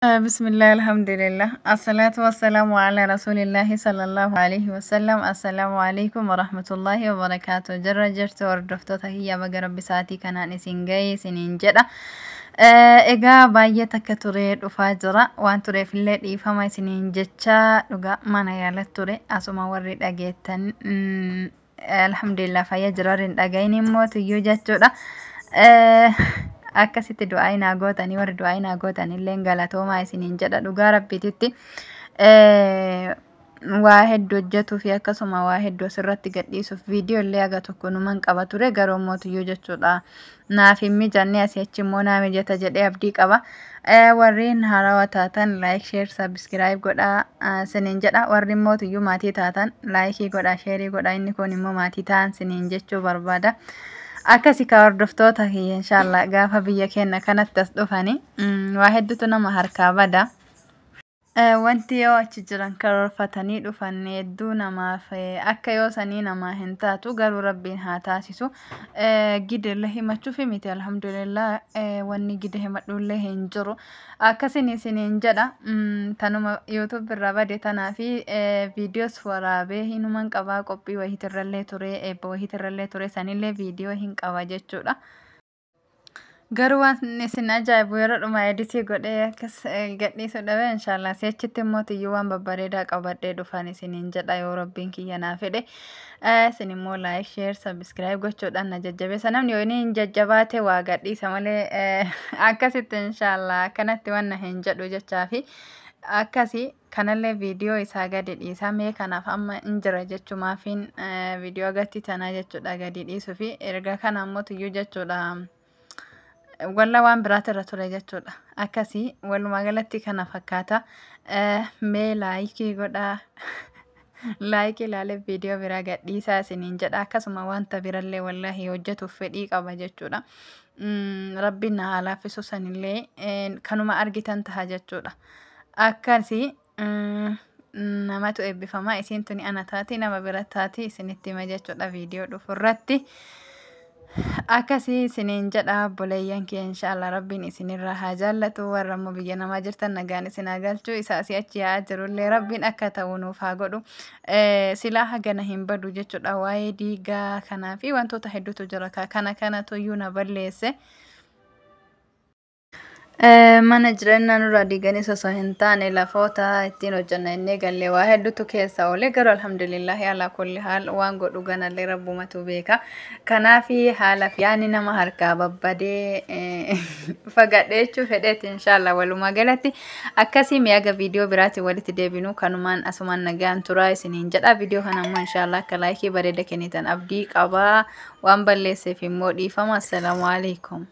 Bismillah, alhamdulillah. Assalatu wassalamu ala rasulillahi sallallahu alaihi wasallam. Assalamu alaikum warahmatullahi wabarakatuh. Jirra jirtu, hordoftoota kiyya? Baga Rabbi sa'aatii kanaan isin ga'e isiniin jedha. Egaa baay'ee takka turee dhufaa jira. Waan tureefillee dhiifama isiniin jecha. Dhugaa mana yaala ture. Asuma warri dhageettan, alhamdulillah fayya jira. Warri hin dhagahin immoo tuyyuu jechuudha. Akkasitti du'aa hinaa gootanii, warri du'aa hinaa gootan illee galatoomaa isiniin jedha. Dhugaa Rabbiititti waa hedduu hojjetuu fi akkasuma waa hedduu asirratti gadhiisuuf viidiyoo illee haga tokko numan qaba ture, garuu mootuyyuu jechuudha. Naaf hin mijanne, asii achi immoo naa mijata jedhee abdii qaba. Warreen haarawaa taatan like, share, subscribe godhaa isiniin jedha. Warri mootuyyuu maatii taatan like godhaa, share godhaa. Inni kun immoo maatii ta'an isiniin jechuu barbaada. Akkasi ka hordoftoota kiyya, inshallah gaafa biyya keenya kanatti as dhufani waa hedduutu nama harkaa bada. Wanti yoo achi jiran karoorfatanii dhufan hedduu namaaf akka yoo sanii namaa hin taatu, garuu Rabbiin haa taasisu. Gide illee himachuuf miti, alhamdulillah wanni gide himadhullee hin jiru. Akkasin isiniin jedha. Tanuma YouTube irraa bade tanaa fi viidiyoos waraabee hinuman qabaa, qophii wahiitirrallee ture, eebba wahiitirrallee ture, sanillee viidiyoo hin qaba jechuudha. Garuu waan isin ajaa'ibu yeroo dhuma edit godhee akkas gadhiisuu dhabe. Inshallah si'achitti immoo tiyyuu waan babbareedaa qabadhee dhufan isiniin jedha yoo Rabbiin kiyya naa fedhe. Isin immoo like, share, subscribe gochuudhaan na jajjabeessa. Namni yoo inni hin jajjabaate waa gadhiisa malee akkasitti inshallah akkanatti waan na hin jedhu jechaa fi akkasi kanallee viidiyoo isaa gadi dhiisa. Mee kanaaf amma hin jira jechumaafin viidiyoo gatti tanaa jechuudha gadi dhiisuu fi erga kana ammoo tiyyuu jechuudha. Walla waan biraati irra ture jechuudha. Akkasii walumaa galatti kana fakkaata. Mee like godhaa. Like ilaalee viidiyoo biraa gadhiisaa isiniin jedha. Akkasuma wanta birallee wallaahi hojjetuuf fedhii qaba jechuudha. Rabbiin na haa laaffisu, sanillee kanuma argitan taha jechuudha. Akkasii namatu eebbifama. Isiin tuni ana taati, nama bira taati, isinitti hima jechuudha viidiyoo dhufu irratti. Akkasii isiniin jedha obboleeyyan kee, inshaallah Rabbiin isinirraa haa jaallatu. Warra immoo biyya namaa jirtan nagaan isin haa galchu. Isa asii achi yaa'aa jirullee Rabbiin akka ta'u nuuf haa godhu. Silaa hagana hin badu jechuudha. Waa'ee diigaa kanaa fi wantoota hedduutu jira, kana kanatu iyyuu na balleesse. Mana jireenyaa nurraa diiganis osoo hin taane lafoota ittiin hojjenna innee gallee waa hedduutu keessa oole. Garuu alhamdulillahi alaa kulli haal, waan godhu ganallee Rabbumatu beeka. Kanaaf haala fi yaani nama harkaa babbadee fagadhee jechuu fedheeti. Inshallah walumaa galatti akkasii. Mi'aga viidiyoo biraatiin walitti deebinu kanumaan asumaan nagaan turaa isiniin jedha. Viidiyoo kana immoo inshallah akka like bareeda kennitan abdii qabaa. Waan balleesseef immoo dhiifama. Assalaamu alaikum.